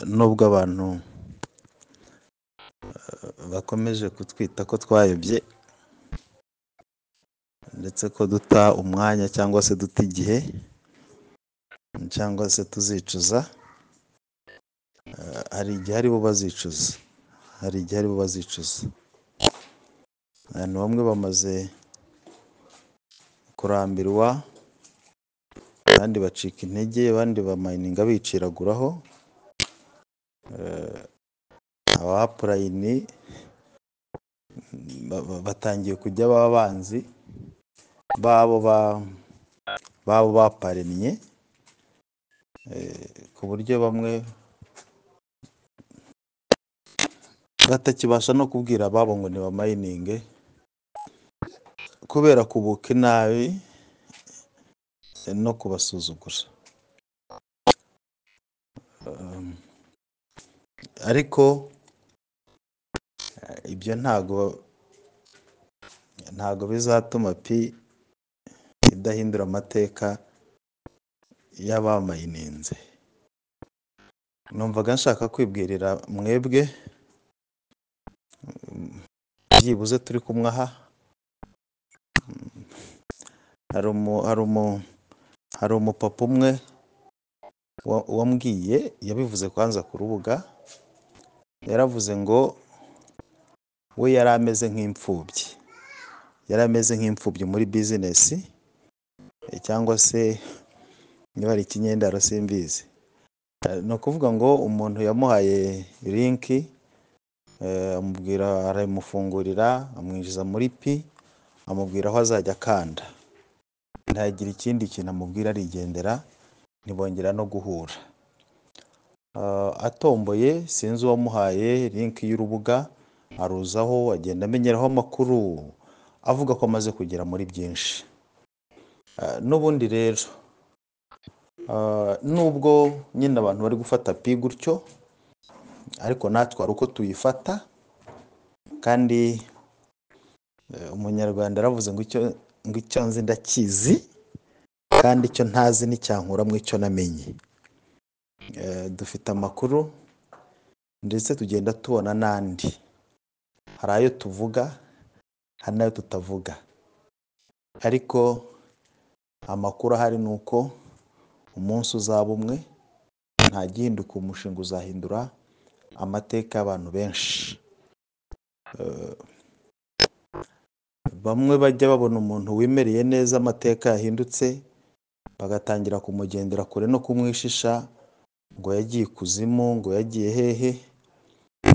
Nubwo abantu bakomeje kutwita ko twayobye ndetse ko duta umwanya cyangwa se duta igihe cyangwa se tuzicuza, hari igihe aribo bazicuza, hari igihe aribo bazicuza. Abantu bamwe bamaze kurambirwa, abandi bacika intege, abandi bamayininga biciraguraho, aba upline batangiye kujya baba abanzi babo baparennye, ku buryo bamwe batakibasha no kubwira ababo ngo ntibamayininge kubera kubuka inabi no kubasuzugura. Ariko ibyo ntago bizatuma Pi idahindura amateka y'abamayininze. Numvaga nshaka kwibwirira mwebwe byibuze turi kumwe aha, hari umupapa umwe wambwiye, yabivuze kwanza ku rubuga, yaravuze ngo we yari ameze nk'imfubyi, yari ameze nk'imfubyi muri bizinesi cyangwa se niba ari ikinyendaro simbizi. Ni ukuvuga ngo umuntu yamuhaye linki, amubwira, aramufungurira, amwinjiza muri Pi, amubwira aho azajya akanda, ntagira ikindi kintu amubwira, arigendera, ntibongera no guhura. Atomboye sinzi uwamuhaye linki y'urubuga, aruzaho agenda amenyeraho amakuru, avuga ko amaze kugera muri byinshi. N'ubundi rero nubwo nyine abantu bari gufata Pi gutyo, ariko natwe hari uko tuyifata, kandi umunyarwanda aravuze ngo icyo nzi ndakizi, kandi icyo ntazi nticyankuramo icyo namenye. Dufite amakuru ndetse tugenda tubona n'andi, hari ayo tuvuga hari n'ayo tutavuga, ariko amakuru ahari ni uko umunsi uzaba umwe, nta gihinduka, umushinga uzahindura amateka y'abantu benshi. Bamwe bajya babona umuntu wimereye neza amateka yahindutse, bagatangira kumugendera kure no kumwishisha ngo yagiye ikuzimu, ngo yagiye hehe.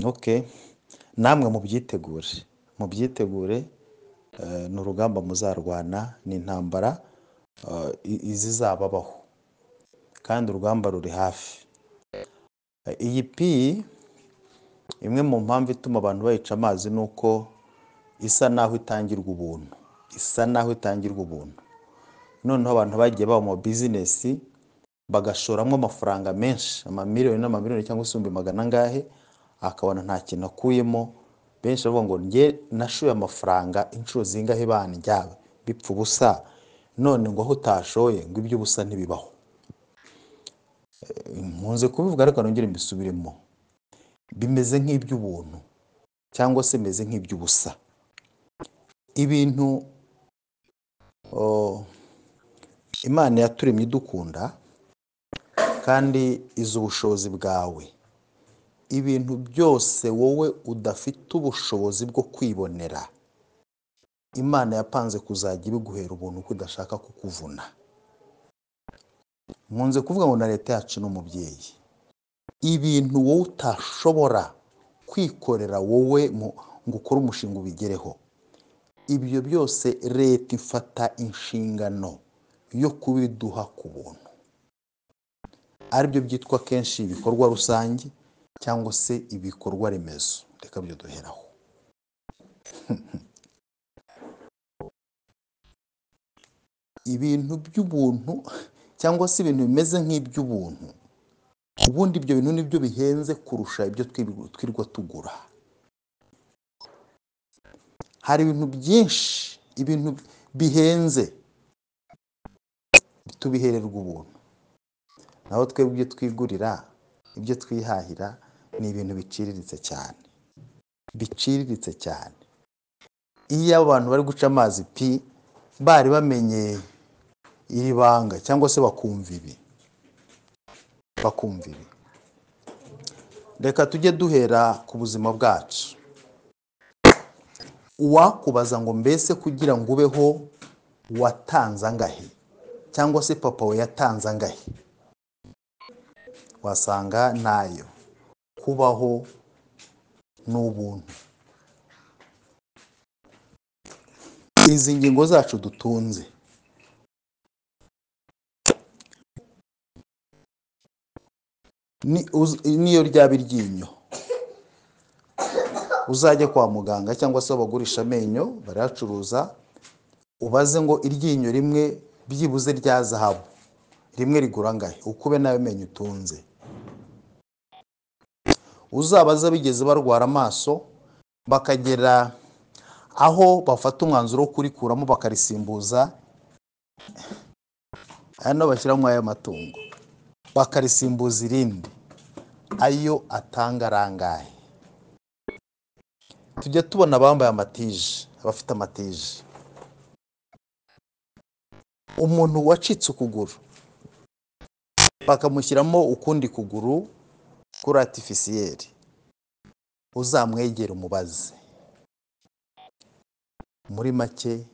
Okay, namwe mubyitegure, mubyitegure, ni urugamba muzarwana, ni intambara izizababaho, kandi urugamba ruri hafi. Iyi Pi imwe mu mpamvu ituma abantu bayica amazi ni uko isa naho itangirwa ubuntu, isa naho itangirwa ubuntu. Noneho abantu bagiye baba mu bizinesi bagashoramo amafaranga menshi, amamiliyoni n'amamiliyoni cyangwa se ibihumbi magana angahe, akabona nta kintu akuyemo. Benshi bavuga ngo njye nashoye amafaranga inshuro zingahe bandya bipfa ubusa, none ngo aho utashoye ngo iby'ubusa ntibibaho. Nkunze kubivuga ariko nongere mbisubiremo, bimeze nk'iby'ubuntu cyangwa se bimeze nk'iby'ubusa. Ibintu Imana yaturemye idukunda kandi izi ubushobozi bwawe. Ibintu byose wowe udafite ubushobozi bwo kwibonera, Imana yapanze kuzajya ibiguhera ubuntu kuko idashaka kukuvuna. Nkunze kuvuga ngo na leta yacu ni umubyeyi. Ibintu wowe utashobora kwikorera wowe ngo ukore umushinga ubigereho, ibyo byose leta ifata inshingano yo kubiduha ku buntu, aribyo byitwa kenshi ibikorwa rusange cyangwa se ibikorwa remezo. Reka byo duheraho. Ibintu by'ubuntu cyangwa se ibintu bimeze nk'iby'ubuntu, ubundi ibyo bintu nibyo bihenze kurusha ibyo twirirwa tugura. Hari ibintu byinshi, ibintu bihenze tubihererwa ubuntu, naho twebwe ibyo twigurira Ibyo twihahira ni ibintu biciriritse cyane, biciriritse cyane. Iyo abantu bari guca amazi Pi bari bamenye iri banga cyangwa se bakumva ibi, bakumva ibi. Reka tujye duhera ku buzima bwacu. Uwakubaza ngo mbese kugira ngo ubeho watanze angahe, cyangwa se papa we yatanze angahe, wasanga ntayo. Kubaho ni ubuntu. Izi ngingo zacu dutunze niyo ryaba iryinyo, uzajya kwa muganga cyangwa se abagurisha amenyo barayacuruza, ubaze ngo iryinyo rimwe byibuze rya zahabu rimwe rigura angahe, ukube nayo menyo utunze. Uzabaza bigeze barwara amaso bakagera aho bafata umwanzuro wo kurikuramo bakarisimbuza, hano bashyiramo ayo matungo bakarisimbuza irindi, ayo atanga arangahe. Tujya tubona abambaye amatije, abafite amatije. Umuntu wacitse ukuguru bakamushyiramo ukundi kuguru kuri artificiel, uzamwegera umubaze. Muri make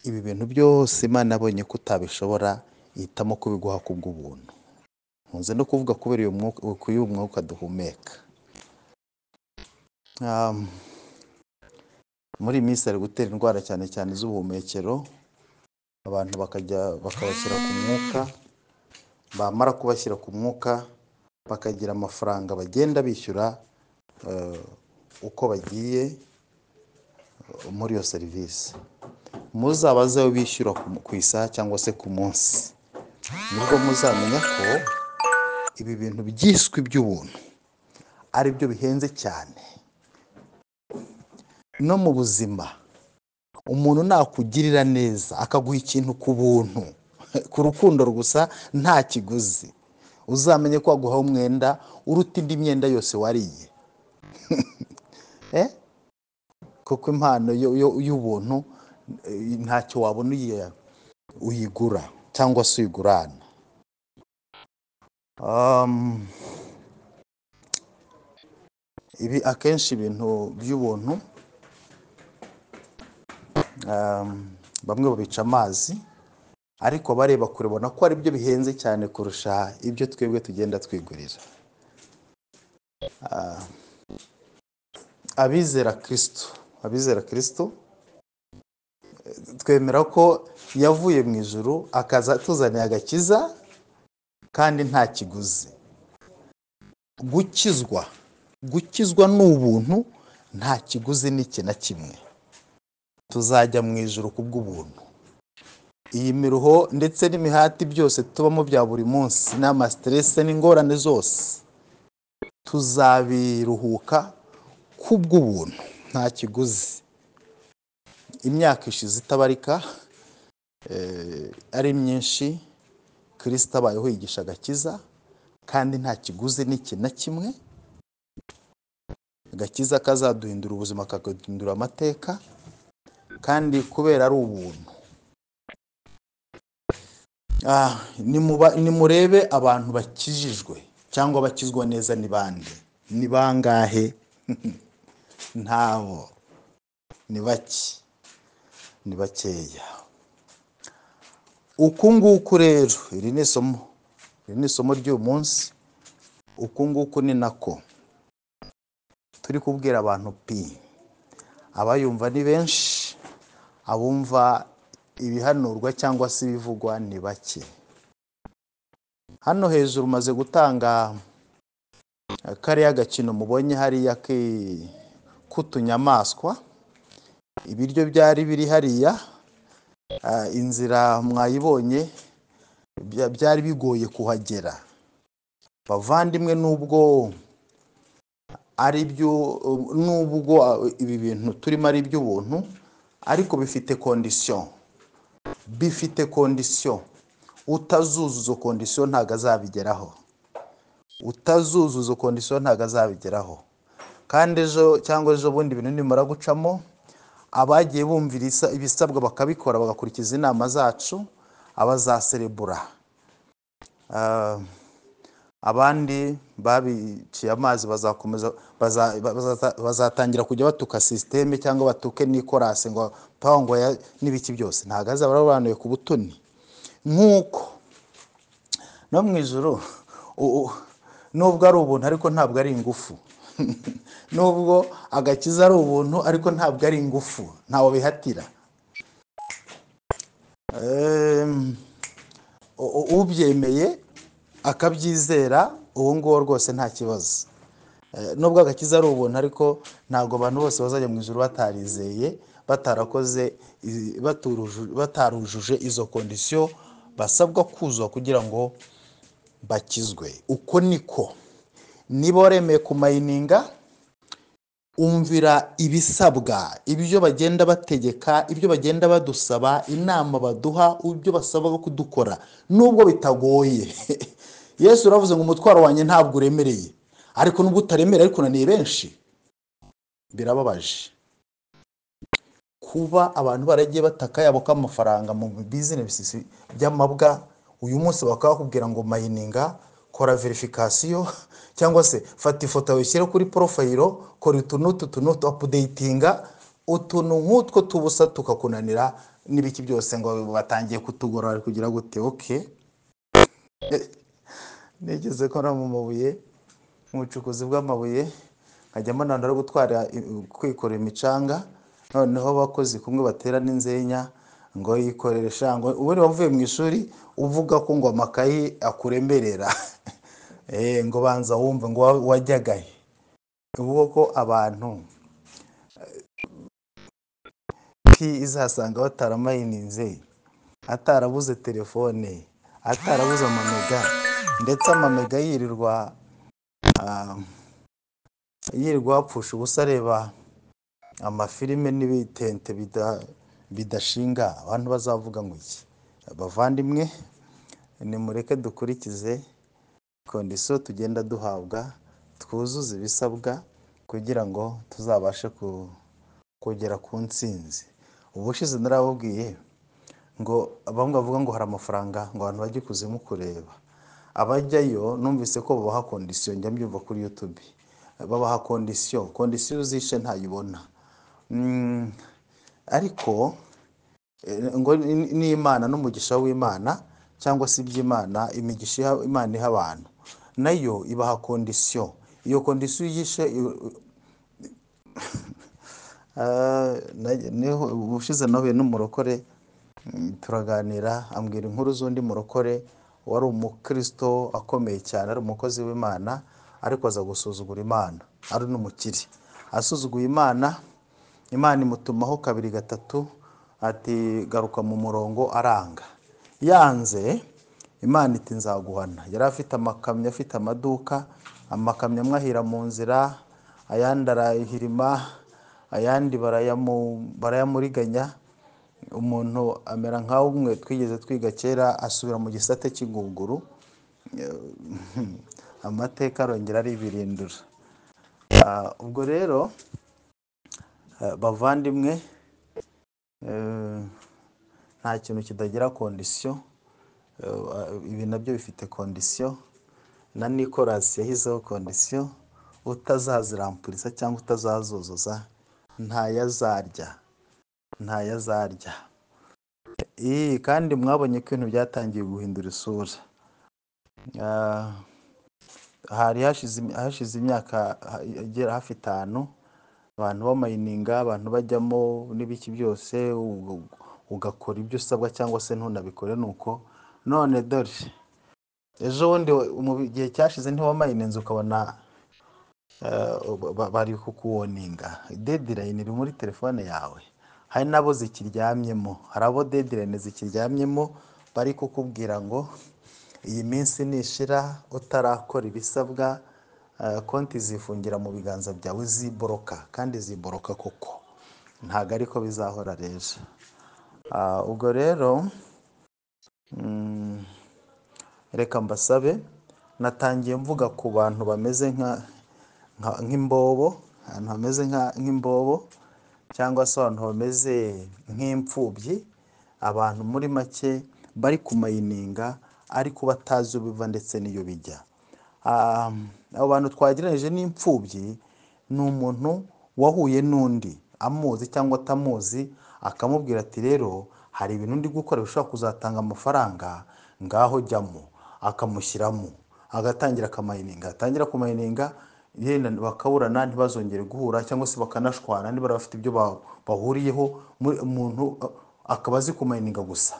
ibi bintu byose Imana yabonye ko utabishobora, ihitamo kubiguha kubw'ubuntu. Nkunze no kuvuga kubera uyu mwuka, uyu mwuka duhumeka. Muri iyi minsi hari gutera indwara cyane cyane z'ubuhumekero, abantu bakajya bakabashyira ku mwuka, bamara kubashyira ku mwuka bakagira amafaranga bagenda bishyura uko bagiye muri iyo serivisi. Muzabaze ayo bishyura ku isaha cyangwa se ku munsi, nibwo muzamenya ko ibi bintu byiswe iby'ubuntu ari byo bihenze cyane. No mu buzima umuntu nakugirira neza akaguha ikintu ku buntu, ku rukundo gusa nta kiguzi, uzamenye ko aguha umwenda uruta indi myenda yose wariye. Kuko impano y'ubuntu ntacyo wabona uyigura cyangwa se uyigurana. Ibi akenshi ibintu by'ubuntu bamwe babica amazi, ariko bareba kure bona ko ari byo bihenze cyane kurusha ibyo twebwe tugenda twigurira. Abizera Kristo, abizera Kristo twemera ko yavuye mu ijuru akaza atuzaniye agakiza kandi nta kiguzi. Gukizwa, gukizwa ni ubuntu, nta kiguzi n'iki na kimwe. Tuzajya mu ijuru kubw'ubuntu. Iyi miruho ndetse n'imihati byose tubamo bya buri munsi n'ama stress n'ingorane zose tuzabiruhuka kubw'ubuntu, nta kiguzi. Imyaka ishize itabarika ari myinshi, Kristo abayeho yigisha agakiza kandi nta kiguzi n'iki na kimwe. Agakiza kazaduhindura ubuzima, kakaduhindura amateka, kandi kubera ari ubuntu. Nimurebe abantu bakijijwe cyangwa bakizwa neza ni bande? Ni bangahe? Ntabo, ni bake, ni bakeya. Uku nguku rero, iri ni isomo, iri ni isomo ry'uyu munsi. Uku nguku ni nako turi kubwira abantu Pi. Abayumva ni benshi, abumva ibihanurwa cyangwa se ibivugwa ni bake. Hano hejuru maze gutanga kariya gakino mubonye hariya k'utunyamaswa, ibiryo byari biri hariya, inzira mwayibonye, byari bigoye kuhagera. Bavandimwe, nubwo ari byo, nubwo ibi bintu turimo ari iby'ubuntu, ariko bifite condition, bifite condition. Utazuzuza izo condition ntabwo azabigeraho. Utazuzuza condition ntabwo azabigeraho. Kandi ejo cyangwa ejo bundi ibintu nimara gucamo, abagiye bumvira ibisabwa bakabikora, bagakurikiza inama zacu, abazaserebura. Abandi babiciye amazi bazakomeza bazatangira kujya batuka système cyangwa batuke Nicolas ngo pawa ngo n'ibiki byose, ntabwo azaba arobanuye ku butoni. Nk'uko no mu ijuru nubwo ari ubuntu ariko ntabwo ari ingufu, nubwo agakiza ari ubuntu ariko ntabwo ari ingufu, ntawe bihatira. Ubyemeye akabyizera uwo nguwo rwose nta kibazo. Nubwo agakiza ari ubuntu ariko ntabwo abantu bose bazajya mu ijuru batarizeye, batarakoze batarujuje izo condition basabwa kuzuza kugira ngo bakizwe. Uko niko niba waremeye kumayininga, umvira ibisabwa, ibyo bagenda bategeka, ibyo bagenda badusaba, inama baduha, ibyo basabwa kudukora, nubwo bitagoye. Yesu uravuze ngo umutwaro wanjye ntabwo uremereye, ariko nubwo utaremereye ariko unaniye benshi. Birababaje kuba abantu baragiye bataka yabo k'amafaranga mu business by'amabwa, uyu munsi bakaba bakubwira ngo mayininga, kora verification, cyangwa se fata ifoto wishyire kuri profile, kora utu n'utu utu n'utu, updatinga utuntu nk'utwo tubusa tukakunanira n'ibiki byose, ngo batangiye kutugora bari kugira gute. Okay, nigeze kora mu mabuye, mu bucukuzi bw'amabuye, nkajyamo n'abantu bari gutwara kwikorera imicanga, noneho abakozi kumwe batera n'inzenya ngo yikorere sha, ngo ubundi wavuye mu ishuri uvuga ko ngo amakayi akuremerera, ngo banza wumve ngo wajyagahe. Ubwo ko abantu pi izasanga bataramayininze, atarabuze telefone, atarabuze amamega, ndetse amamega yirirwa apfusha ubusa areba amafilime n'ibitente bidashinga, abantu bazavuga ngo iki? Bavandimwe, nimureke dukurikize condition tugenda duhabwa, twuzuze ibisabwa kugira ngo tuzabashe kugera ku ntsinzi. Ubushize narababwiye ngo bamwe bavuga ngo hari amafaranga ngo abantu bajye ikuzimu kureba, abajyayo numvise ko babaha condition, njya mbyumva kuri YouTube, babaha condition, condition uzishe ntayibona. Ariko ngo n'Imana n'umugisha w'Imana cyangwa se iby'Imana, imigisha Imana iha abantu nayo ibaha condition. Iyo condition uyishe niho ubushize nahuye n'umurokore, turaganira, ambwira inkuru z'undi murokore wari umukristo akomeye cyane, ari umukozi w'Imana, ariko aza gusuzugura Imana, ari n'umukire. Asuzuguye Imana, Imana imutumaho kabiri gatatu ati garuka mu murongo, aranga. Yanze, Imana iti nzaguhana. Yari afite amakamyo, afite amaduka, amakamyo amwe ahira mu nzira, ayandi arahirima, ayandi barayamuriganya. Umuntu amera nka umwe twigeze twiga kera, asubira mu gisate cy'ingunguru, amateka arongera aribirindura. Ubwo rero bavandimwe, nta kintu kitagira condition, ibi nabyo bifite condition, na Nicolas yahizeho condition, utazazirampurisa cyangwa utazazuzuza ntayazarya, ntayazarya. Kandi mwabonye ko ibintu byatangiye guhindura isura. Hari hashize imyaka igera hafi 5, abantu bamayininga, abantu bajyamo n'ibiki byose, ugakora ibyo usabwa cyangwa se ntunabikore nuko. None dore ejo bundi mu gihe cyashize ntiwamayininze ukabona bari kukuwoninga, deadline iri muri telefone yawe. Hari n'abo zikiryamyemo, hari abo deadline zikiryamyemo bari kukubwira ngo iyi minsi nishira utarakora ibisabwa, konti zifungira mu biganza byawe, ziboroka, kandi ziboroka koko, ntabwo ariko bizahora rero. Ubwo rero reka mbasabe Natangiye mvuga ku bantu bameze nk'imbobo, ahantu hameze nk'imbobo cyangwa se abantu bameze nk'imfubyi, abantu muri make bari kumayininga ariko batazi iyo biva ndetse n'iyo bijya. Abo bantu twagereranyije n'imfubyi ni umuntu wahuye n'undi amuzi cyangwa atamuzi, akamubwira ati rero hari ibintu ndi gukora bishobora kuzatanga amafaranga, ngaho jyamo, akamushyiramo, agatangira akamayininga, atangira kumayininga yenda bakaburana ntibazongere guhura cyangwa se bakanashwana niba bafite ibyo bahuriyeho, umuntu akaba azi kumayininga gusa.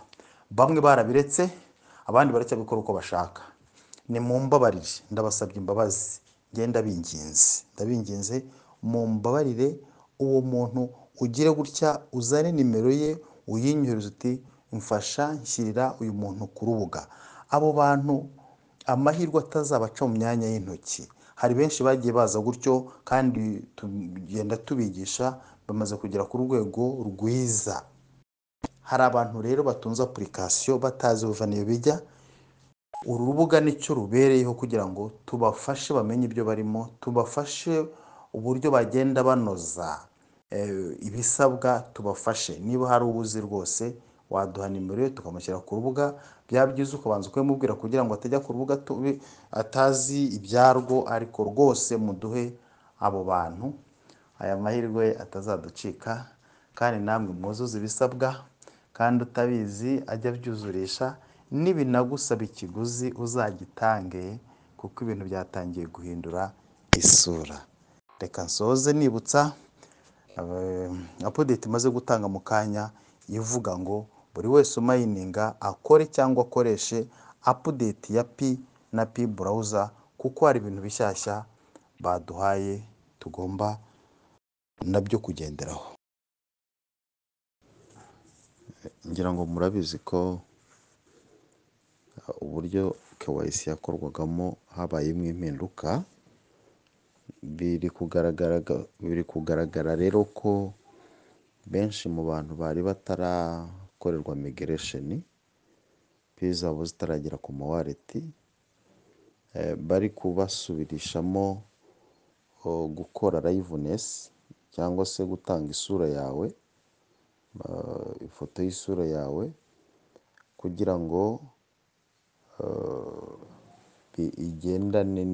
Bamwe barabiretse, abandi baracyabikora uko bashaka. Nimumbabarire, ndabasabye imbabazi, njye ndabinginze, ndabinginze mumbabarire, uwo muntu ugire gutya uzane nimero ye uyinyohereze uti mfasha nshyirira uyu muntu ku rubuga. Abo bantu amahirwe atazabaca mu myanya y'intoki. Hari benshi bagiye baza gutyo kandi tugenda tubigisha, bamaze kugera ku rwego rwiza. Hari abantu rero batunze application batazi biva n'iyo bijya. Uru rubuga nicyo rubereyeho kugira ngo tubafashe bamenye ibyo barimo, tubafashe uburyo bagenda banoza ibisabwa, tubafashe. Niba hari uwuzi rwose waduha nimero ye tukamushyira ku rubuga, byaba byiza ukabanza ukabimubwira kugira ngo atajya ku rubuga atazi ibyarwo, ariko rwose muduhe abo bantu aya mahirwe atazaducika, kandi namwe mwuzuze ibisabwa, kandi utabizi ajye abyuzurisha, nibinagusaba ikiguzi uzagitange kuko ibintu byatangiye guhindura isura. Reka nsoze nibutsa update imaze gutanga mu kanya ivuga ngo buri wese umayininga akore cyangwa akoreshe update ya Pi na Pi browser, kuko hari ibintu bishyashya baduhaye tugomba nabyo kugenderaho. Ngira ngo murabizi ko uburyo KYC yakorwagamo habayemo impinduka, biri kugaragara rero ko benshi mu bantu bari batarakorerwa migration, Pi zabo zitaragera ku mawaleti, bari kubasubirishamo gukora liveness cyangwa se gutanga isura yawe, ifoto y'isura yawe, kugira ngo igendane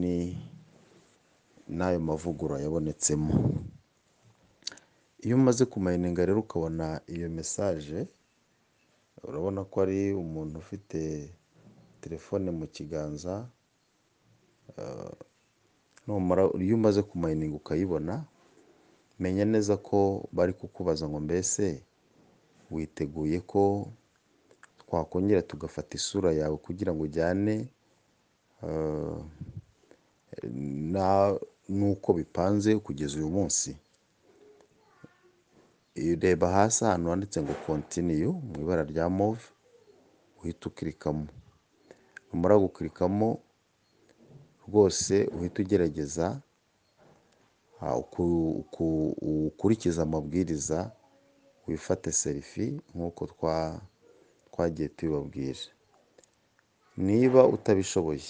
n'ayo mavugurura yabonetsemo. Iyo umaze kumayininga rero ukabona iyo message, urabona ko ari umuntu ufite telefone mu kiganza, iyo umaze kumayininga ukayibona, menya neza ko bari kukubaza ngo mbese witeguye ko twakongera tugafata isura yawe kugira ngo ujyane n'uko bipanze kugeza uyu munsi. Reba hasi ahantu handitse ngo continue mu ibara rya mauve, uhita ukirikamo. Numara gukirikamo rwose uhita ugerageza ukurikize amabwiriza, wifate selfie nk'uko twagiye tubibabwira. Niba utabishoboye,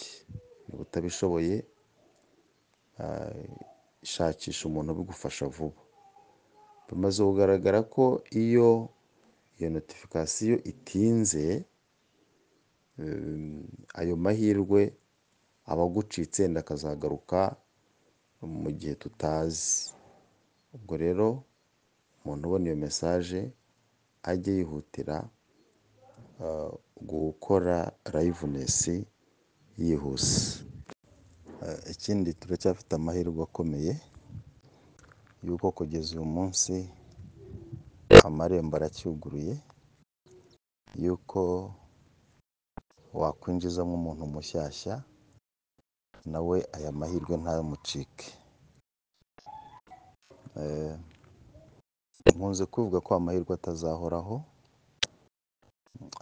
shakisha umuntu ubigufasha vuba. Bimaze kugaragara ko iyo iyo notification itinze, ayo mahirwe aba agucitse yenda akazagaruka mu gihe tutazi. Ubwo rero umuntu ubona iyo message ajye yihutira gukora liveness yihuse. Ikindi turacyafite amahirwe akomeye yuko kugeza uyu munsi amarembo aracyuguruye, yuko wakwinjizamo umuntu mushyashya nawe aya mahirwe ntamucike. Nkunze kuvuga ko amahirwe atazahoraho,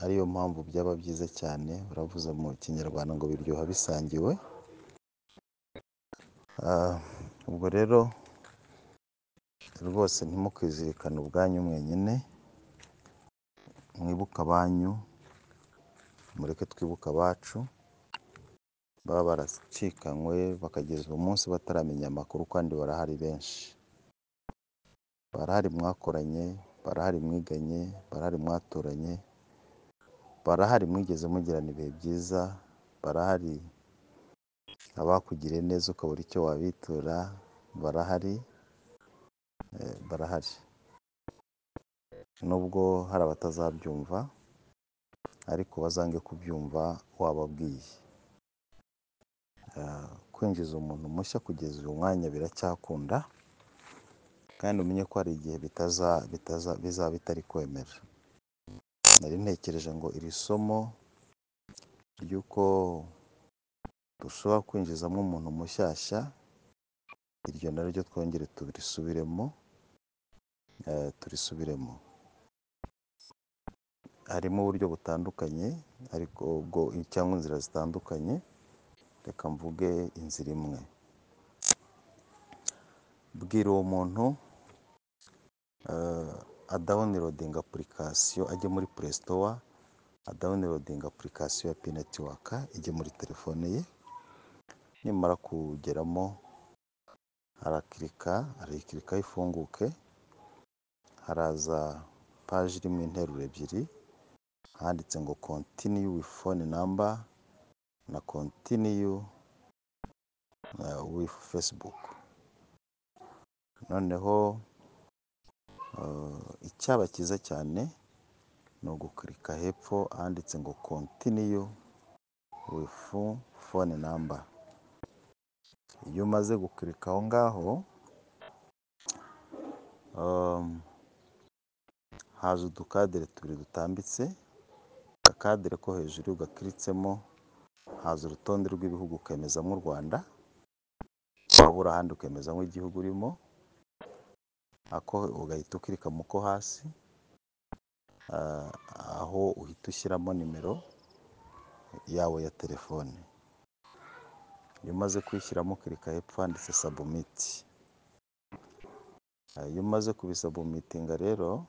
ariyo mpamvu byaba byiza cyane, baravuze mu kinyarwanda ngo biryoha bisangiwe. Ubwo rero rwose ntimukizirikane ubwanyu mwenyine, mwibuke abanyu, mureke twibuke abacu, baba baracikanywe bakageza uwo munsi bataramenya amakuru, kandi barahari benshi. Barahari mwakoranye, barahari mwiganye, barahari mwaturanye, barahari mwigeze mugirana ibihe byiza, barahari abakugiriye neza ukabura icyo wabitura, barahari, barahari. Nubwo hari abatazabyumva ariko bazange kubyumva wababwiye. Kwinjiza umuntu mushya kugeza uyu mwanya biracyakunda, kandi umenye ko hari igihe bizaba bitari kwemera. Nari ntekereje ngo iri somo ry'uko dushobora kwinjizamo umuntu mushyashya, iryo naryo twongere turisubiremo. Harimo uburyo butandukanye ariko ubwo cyangwa inzira zitandukanye, reka mvuge inzira imwe. Bwira uwo muntu adawunirodinga apurikasiyo, ajye muri Play Store adawunirodinga apurikasiyo ya Pi Network ijye muri telefone ye. Nimara kugeramo arakirika, arayikirikaho ifunguke, haraza paji irimo interuro ebyiri handitse ngo continue with phone number na continue with Facebook. Noneho icyaba cyiza cyane ni ugukirika hepfo ahanditse ngo continue with phone number. Iyo umaze gukirika aho ngaho, haza udukadere tubiri dutambitse, akadere ko hejuru ugakiritsemo haza urutonde rw'ibihugu ukemezamo u Rwanda, wabura ahandi ukemezamo igihugu urimo, ako ugahita ukirika mu ko hasi, aho uhita ushyiramo nimero yawe ya telefone. Iyo umaze kuyishyiramo ukirika hepfo handitse submit. Iyo umaze kubisabumitinga rero,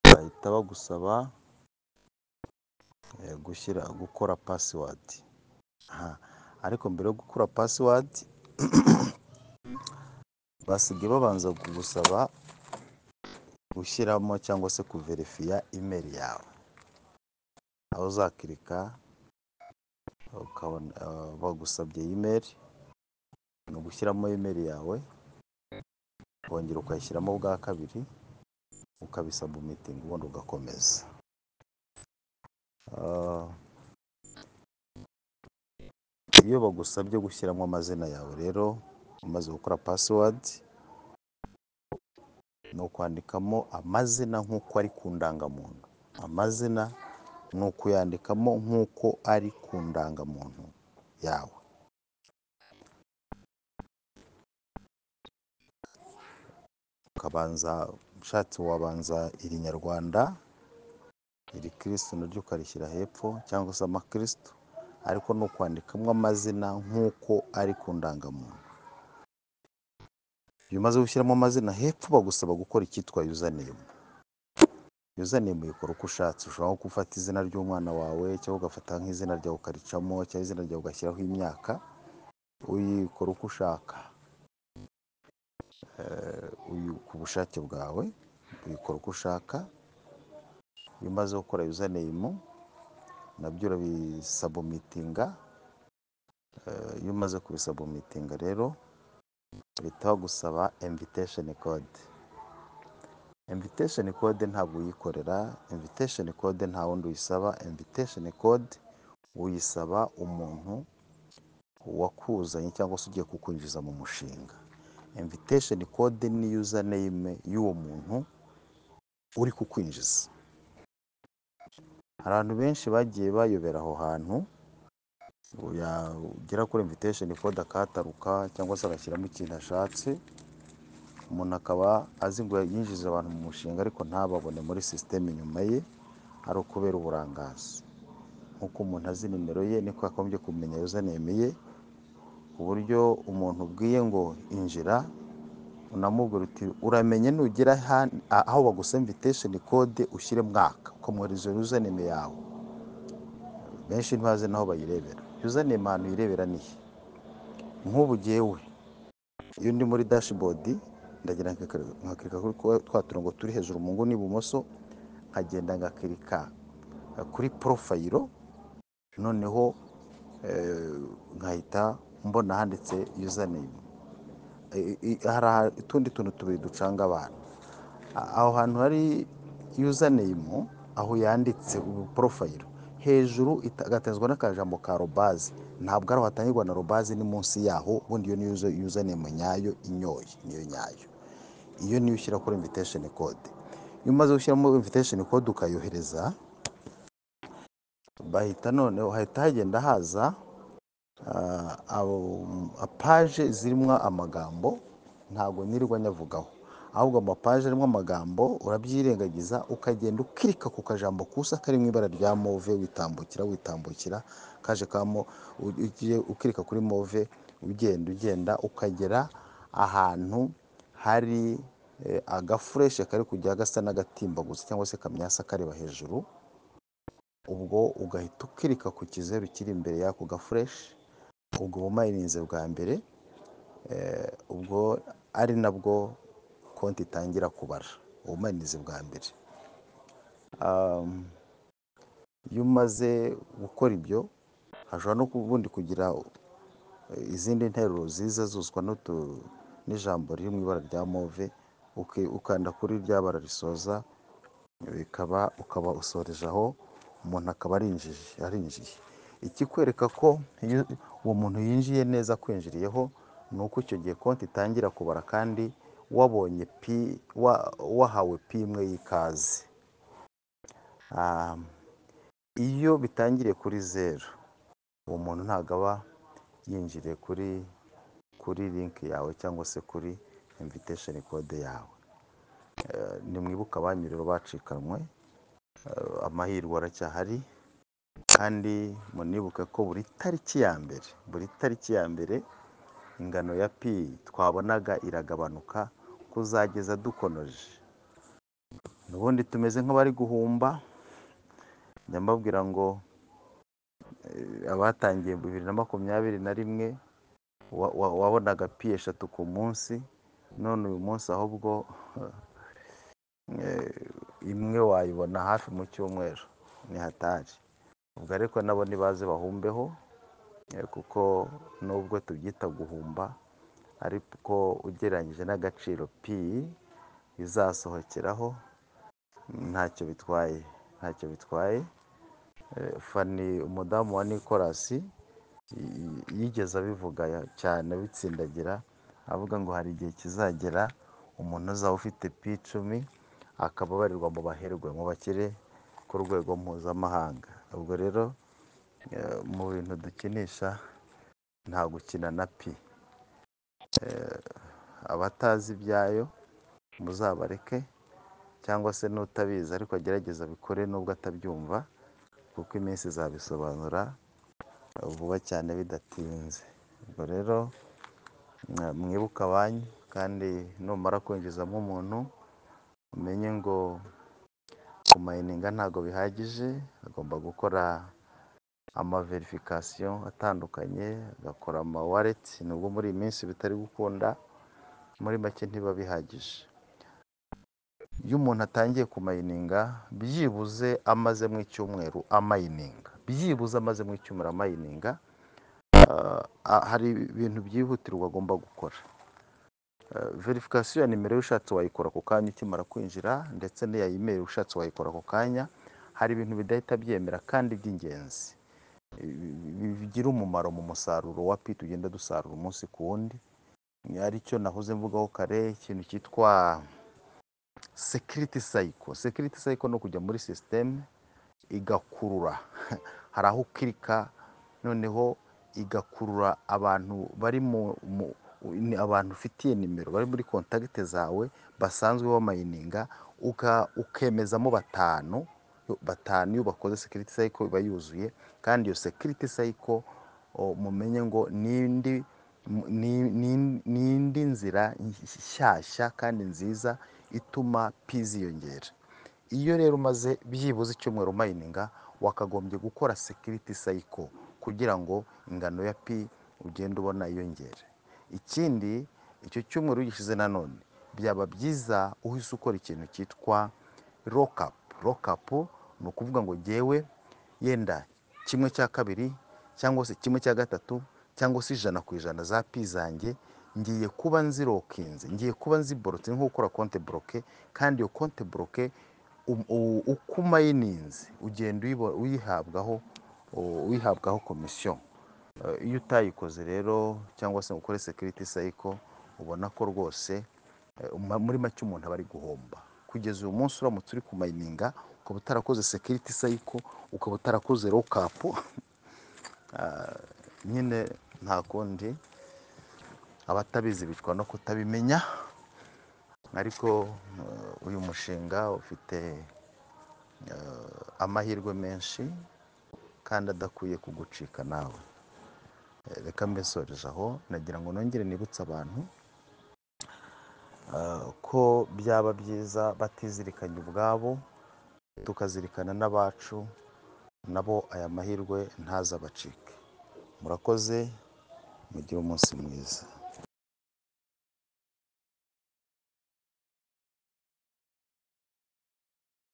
bahita bagusaba gukora password. Ariko mbere yo gukora password basigaye babanza kugusaba gushyiramo cyangwa se kuverifiya email yawe, aho uzakirika ukabona bagusabye email, ni ugushyiramo email yawe, ukongera ukayishyiramo bwa kabiri, ukabisabumitinga ubundi ugakomeza. Iyo bagusabye gushyiramo amazina yawe rero umaze gukora password, ni ukwandikamo amazina nk'uko ari ku ndangamuntu. Amazina ni ukuyandikamo nk'uko ari ku ndangamuntu yawe. Ukabanza ushatse wabanza irinyarwanda, iri kirisitu naryo ukarishyira hepfo cyangwa se amakirisitu, ariko ni ukwandikamo amazina nk'uko ari ku ndangamuntu. Iyo umaze gushyiramo amazina hepfo bagusaba gukora icyitwa username. Username uyikora uko ushatse, ushobora nko gufata izina ry'umwana wawe cyangwa ugafata nk'izina ryawe ukaricamo cyangwa izina ryawe ugashyiraho imyaka, uyikora uko ushaka. Ku bushake bwawe uyikora uko ushaka. Iyo umaze gukora username nabyo urabisabumitinga. Iyo umaze kubisabumitinga rero bahita bagusaba invitation code. Invitation code ntabwo uyikorera, invitation code nta wundi uyisaba, invitation code uyisaba umuntu wakuzanye cyangwa se ugiye kukwinjiza mu mushinga. Invitation code ni username y'uwo muntu uri kukwinjiza. Hari abantu benshi bagiye bayobera aho hantu, yagera kuri invitation code akahataruka cyangwa se agashyiramo ikintu ashatse, umuntu akaba azi ngo yinjiza abantu mu mushinga ariko ntababone muri sisiteme inyuma ye, ari ukubera uburangazi. Nk'uko umuntu azi nimero ye niko yagombye kumenya username ye, ku buryo umuntu ubwiye ngo injira unamubwira uti uramenye nugera aho bagusaba invitation code ushyire mwaka, ukamwohereza username yawe. Benshi ntibazi naho bayirebera. Username ahantu uyirebera ni he? Nk'ubu jyewe iyo ndi muri dashboard ndagira nkakirika kuri twa turongo turi hejuru mu nguni ibumoso, nkagenda ngakirika kuri profile, noneho nkahita mbona handitse username. Hari utundi tuntu tubiri ducanga abantu. Aho hantu hari username, aho yanditse profile, hejuru igatezwa n'akajambo ka arobase, ntabwo ari aho hatangirwa na arobase, ni munsi yaho. Ubundi iyo niyo username nyayo inyoye, niyo nyayo. Iyo niyo ushyira kuri invitation code. Iyo umaze gushyiramo invitation code ukayohereza, bahita noneho hahita hagenda haza page zirimo amagambo, ntabwo nirirwa nyavugaho, ahubwo amapaje arimo amagambo urabyirengagiza, ukagenda ukirika ku kajambo kusa kari mu ibara rya mauve, witambukira witambukira kaje kamo, ugiye ukirika kuri mauve, ugenda ugenda ukagera ahantu hari agaflèche kari kujya gasa n'agatimbaguza cyangwa se kamyasa kareba hejuru. Ubwo ugahita ukirika ku kizeru kiri imbere y'ako gaflèche, ubwo bumayininze bwa mbere, ubwo ari nabwo konti itangira kubara ubumayinizi bwa mbere. Iyo umaze gukora ibyo, hashobora no ubundi kugira izindi nteruro ziza zuzwa n'ijambo riri mu ibara rya mauve, ukanda kuri rya bara risoza, bikaba ukaba usoreje aho, umuntu akaba arinjiye. Ikikwereka ko iyo uwo muntu yinjiye neza akwinjiriyeho, ni uko icyo gihe konti itangira kubara kandi wabonye Pi, wahawe Pi imwe y'ikaze. Iyo bitangiriye kuri zeru, uwo muntu ntabwo aba yinjiriye kuri link yawe cyangwa se kuri invitation code yawe. Nimwibuke abanyu rero bacikanwe, amahirwe aracyahari, kandi munibuke ko buri tariki ya mbere, buri tariki ya mbere ingano ya Pi twabonaga iragabanuka kuzageza dukonoje. Ubundi tumeze nk'abari guhumba, njya mbabwira ngo abatangiye 2021 wabonaga Pi 3 ku munsi, none uyu munsi ahubwo imwe wayibona hafi mu cyumweru, ni hatari. Ubwo ariko nabo nibaze bahumbeho, kuko nubwo tubyita guhumba, ariko ugereranyije n'agaciro Pi izasohokeraho ntacyo bitwaye, ntacyo bitwaye. Fani umudamu wa Nicolas yigeze abivuga cyane abitsindagira, avuga ngo hari igihe kizagera umuntu uzaba ufite Pi 10 akaba abarirwa mu baherwe, mu bakire ku rwego mpuzamahanga. Ubwo rero mu bintu dukinisha nta gukina na Pi. Abatazi ibyayo muzabareke, cyangwa se n'utabizi ariko agerageza abikore nubwo atabyumva, kuko iminsi izabisobanura vuba cyane bidatinze. Ubwo rero mwibuke abanyu, kandi numara kwinjizamo umuntu umenye ngo kumayininga ntabwo bihagije, agomba gukora amaverification atandukanye, agakora amawallet, nubwo muri iyi minsi bitari gukunda, muri make ntibiba bihagije. Iyo umuntu atangiye kumayininga byibuze amazemo icyumweru amayininga, byibuze amazemo icyumweru amayininga, hari ibintu byihutirwa agomba gukora. Verification ya nimero ye ushatse wayikora ako kanya ukimara kwinjira, ndetse n'iya email ushatse wayikora ako kanya. Hari ibintu bidahita byemera kandi by'ingenzi bigira umumaro mu musaruro wa Pi tugenda dusarura umunsi ku wundi, aricyo nahoze mvugaho kare, ikintu cyitwa security cycle. Security cycle ni ukujya muri system igakurura, hari aho ukirika noneho igakurura abantu bari mu abantu ufitiye nimero bari muri contact zawe basanzwe bamayininga, ukemezamo batanu, batanu iyo bakoze security cycle iba yuzuye. Kandi iyo security cycle mumenye ngo n'indi nzira nshyashya kandi nziza ituma Pi ziyongera. Iyo rero umaze byibuze icyumweru umayininga, Wakagombye gukora security cycle kugira ngo ingano ya Pi ugende ubona yiyongere. Ikindi, icyo cyumweru gishize nanone byaba byiza uhise ukora ikintu cyitwa lockup. Lockup ni ukuvuga ngo jyewe yenda 1/2 cyangwa se 1/3 cyangwa se 100% za Pi zanjye ngiye kuba nzilockinze, ngiye kuba nziborotse, nko gukora compte bloqué. Kandi iyo compte bloqué, uko umayininze ugenda uyihabwaho komisiyo. Iyo utayikoze rero cyangwa se ngo ukore security cycle, ubona ko rwose muri make umuntu aba ari guhomba. Kugeza uyu munsi, uramutse uri kumayininga ukaba utarakoze security cycle, ukaba utarakoze lockup, nyine nta kundi, abatabizi bicwa no kutabimenya. Ariko uyu mushinga ufite amahirwe menshi kandi adakwiye kugucika nawe. Reka mbesoreje aho. Nagira ngo nongere nibutse abantu ko byaba byiza batizirikanye ubwabo, tukazirikana n'abacu nabo, aya mahirwe ntazabacike. Murakoze, mugire umunsi mwiza.